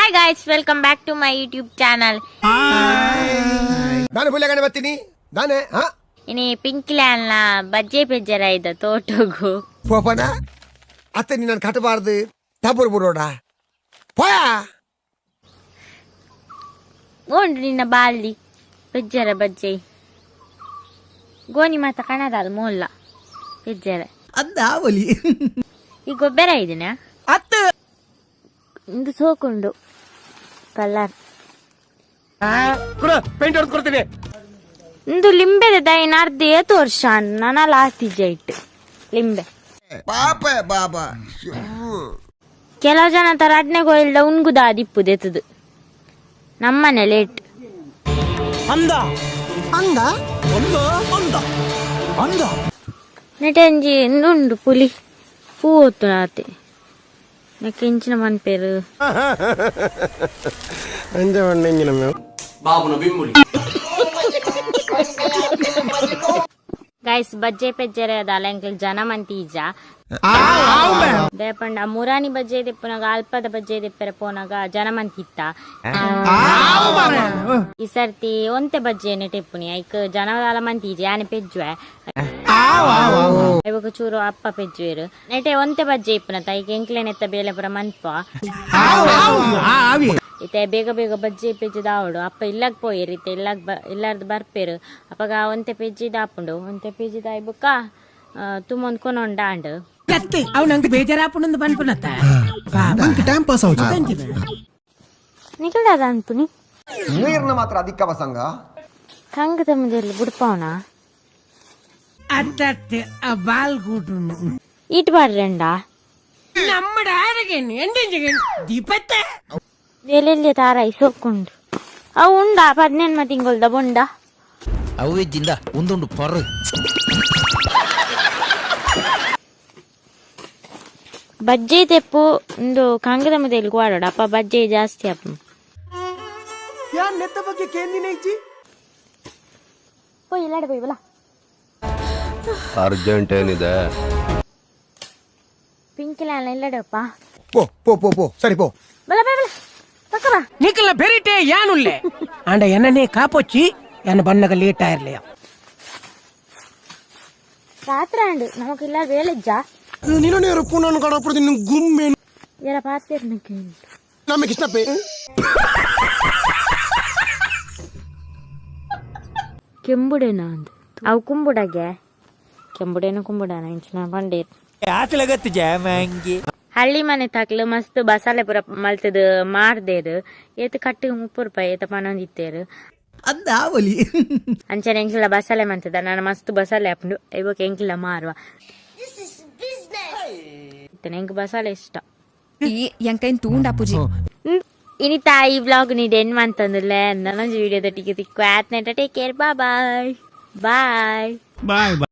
Hi guys, welcome back to my YouTube channel. ನಾನು ಬುಲ್ಲೆಗಣೆ ಬರ್ತೀನಿ ನಾನೇ ಹಾ. ಇನಿ ಪಿಂಕಿಲ್ಯಾನ್ಲ ಬಜ್ಜೆ ಪೆಜ್ಜರ ಇದ್ದ ತೋಟಗು. ಪೋಪನ ಅತ್ತೆ, ನೀನು ಕಟ್ಟಬಾರ್ದು ತಬ್ಬರು ಬಿಡೋಡ ಪೋಯಾ. ಓಂಡು ನಿನ್ನ ಬಾಲ್ದಿ ಪೆಜ್ಜರ ಬಜ್ಜೆ ಗೋಣಿ ಮಾತ ಕಣದಾದ ಮೋಲ್ಲ ಪೆಜ್ಜರ. ಅಂದಾವಲಿ. ಈ ಗೊಬ್ಬರ ಇದೀನ. ಅತ್ತ. ಇಂದು ಸೋಕುಂಡು ಕಲರ್. ಪೇಂಟ್ ಹೊಡೆದು ಕೊಡ್ತೀನಿ. ಇಂದು ಲಿಂಬೆದ ದೈನ ಅರ್ಧ ಏತು ವರ್ಷ ನನಲ ಆತಿಜ ಇಟ್ಟು ಲಿಂಬೆ. ಪಾಪ ಬಾಬಾ. ಕೆಲವು ಜನ ತರ ಅಡ್ನೆ ಕೊಯ್ಲ್ದ ಉನ್ಗುದ ದಿಪ್ಪುದೆತ್ತದು ನಮ್ಮನೆ ಲೇಟ್. ಅಂದ. ಅಂದ. ಅಂದ ಅಂದ ಅಂದ. ನೆಟಂಜಿ ಉಂಡು ಪುಲಿ ಪೂ ಹೊತ್ತು ನೆಕ್ಕೆ ಇಂಚಿನ ಮನ್ಪೇರು. ಅಂಜ ನಮ್ಮ. ಗೈಸ್, ಬಜ್ಜೆ ಪೆಜ್ಜರೆ ಅದಲ್ಲ ಎಂಕಲ್ ಜನ ಮಂತಿ ಈಜ ದೇಪಂಡ ಮುರಾನಿ ಬಜ್ಜೆ ದೆಪ್ಪುನಾಗ ಅಲ್ಪದ ಬಜ್ಜೆ ದೆಪ್ಪರೆ ಪೋನಾಗ ಜನ ಮಂತಿತ್ತ. ಈ ಸರ್ತಿ ಒಂತೆ ಬಜ್ಜೆ ನೆಟೆಪ್ಪುನಿ ಐಕ್ ಜನದಾಲ ಮಂತಿ ಈಜ ಯಾನೆ ಪೆಜ್ಜುವೆ ಇವಾಗ ಚೂರು ಅಪ್ಪ ಪೆಜ್ಜುವೆರು. ನೆಟೆ ಒಂತೆ ಬಜ್ಜೆ ಇಪ್ಪುನ ಐಕ್ ಎಂಕ್ಲೆ ನೆತ್ತ ಬೇಲೆ ಪುರ ಮನ್ಪ. ಇತ್ತೆ ಬೇಗ ಬೇಗ ಬಜ್ಜೆ ಪೆಜ್ಜಿ ದಾವಡು. ಅಪ್ಪ ಇಲ್ಲಾಗ ಪೋಯಿರು, ಇತ್ತೆ ಇಲ್ಲಾಗ ಇಲ್ಲಾರ್ದು ಬರ್ಪೇರು. ಅಪ್ಪಗ ಒಂತೆ ಪೆಜ್ಜಿ ದಾಪುಂಡು, ಒಂತೆ ಪೆಜ್ಜಿ ದಾಯ್ಬುಕ್ಕ ತುಮ್ಮೊಂದು ಕೊನೊಂಡ ಆಂಡ್. ಅವ್ ನಂಗೆ ಬೇಜಾರಾಪುಂಡು ಪನ್ಪುನತ್ತ. ಟೈಮ್ ಪಾಸ್ ಆಗುತ್ತೆ. ನಿಕಲ್ದಾದ ಅನ್ಪುನಿ. ನೀರ್ನ ಮಾತ್ರ ಅಧಿಕ ಸಂಘ. ಕಂಗ ತಮ್ಮದಲ್ಲಿ ಬುಡ್ಪಾವನ. ಅತ್ತತ್ತೆ ಆ ಬಾಲ್ ಕೂಟುಂಡು. ಈಟ್ ಬಾಡ್ರೆಂಡ. ನಮ್ಮ ದೀಪತ್ತ. ಎಲ್ಲೆಲ್ಲಿ ತಾರಾಯಿ ಸೊಕ್ಕುಂಡು ಅವು ಉಂಡಾ ಪದಿನೆಣ್ಮ ತಿಂಗೊಳ್ದ ಬೊಂಡ. ಅವು ಜಿಂದ ಒಂದುಂಡು ಪರ್ರು. ಬಜ್ಜೆ ತೆಪ್ಪು ಒಂದು ಕಂಗದ ಮುದೆಲ್ ವಾಡೋಡು ಅಪ್ಪ ಬಜ್ಜೆ ಜಾಸ್ತಿ ಅಪ್ಪ. ಯಾನ್ ನೆತ್ತ ಬಗ್ಗೆ ಕೇಂದಿನ ಇಜ್ಜಿ. ಪೋಯ್ ಇಲ್ಲಾಡ ಪೋಯ್ ಬಲ. ಅರ್ಜೆಂಟ್ ಏನಿದೆ? ಪಿಂಕಿಲ ಇಲ್ಲಡಪ್ಪ. ಪೋ ಪೋ ಪೋ ಪೋ, ಸರಿ ಪೋ. ಬಲ ಬಲ ಬಲ ಪಕ್ಕ ಬಾ. ನಿಖಲ ಬೆರಿಟೆ ಯಾನುಲ್ಲೆ ಆಂಡ ಎನ್ನನೇ ಕಾಪೊಚ್ಚಿ ಎನ್ನ ಬಣ್ಣಗ ಲೇಟ್ ಆಯಿರ್ಲಿಯ. ರಾತ್ರಿ ಆಂಡು ನಮಕ್ ಇಲ್ಲ ವೇಳೆಜ್ಜ. ನೀನು ನೇರು ಪೂನನ್ನು ಕಡಪುಡ್ದು ನಿನ್ನ ಗುಮ್ಮೆ. ಎಲ್ಲ ಪಾತೇರ್ನಕ್ಕೆ. ನಮ್ಮ ಕೃಷ್ಣಪ್ಪೆ. ಕೆಂಬುಡೇನ ಅಂದ್ ಅವು ಕುಂಬುಡಗೆ ಕೆಂಬುಡೇನ ಕುಂಬುಡಾನ ಇಂಚಿನ ಪಂಡೇರ್. ಹಳ್ಳಿ ಮನೆ ತಾಕ್ಲು ಮಸ್ತ್ ಬಸಾಲೆ ಪೂರ ಮಲ್ತದು ಮಾರ್ದೇರು. ಏತ್ ಕಟ್ಟಿಗೆ 30 ರೂಪಾಯಿ ಏತ ಪನೊಂದಿತ್ತೇರು. ಅಂದಾವಲಿ. ಅಂಚನೆ ಎಂಕ್ಲ ಬಸಾಲೆ ಮಂತದ ನಾನು ಮಸ್ತ್ ಬಸಾಲೆ ಹಾಪುಂಡು ಇವಾಗ ಎಂಕ್ಲ ಮಾರುವ ಎಂಕ್ ಬಸಾಲೆ ಇಷ್ಟ. ಎಂಕೈನ್ ತೂಂಡ ಪೂಜಿ. ಇನಿ ತಾಯಿ ವ್ಲಾಗ್ ನೀಡ್ ಎನ್ ಮಂತಂದುಲ್ಲೆ ನನ್ನ ವಿಡಿಯೋದ ಟಿಕೆ ತಿಕ್ಕು ಆತ್ನೆಟ. Take care, bye bye. Bye.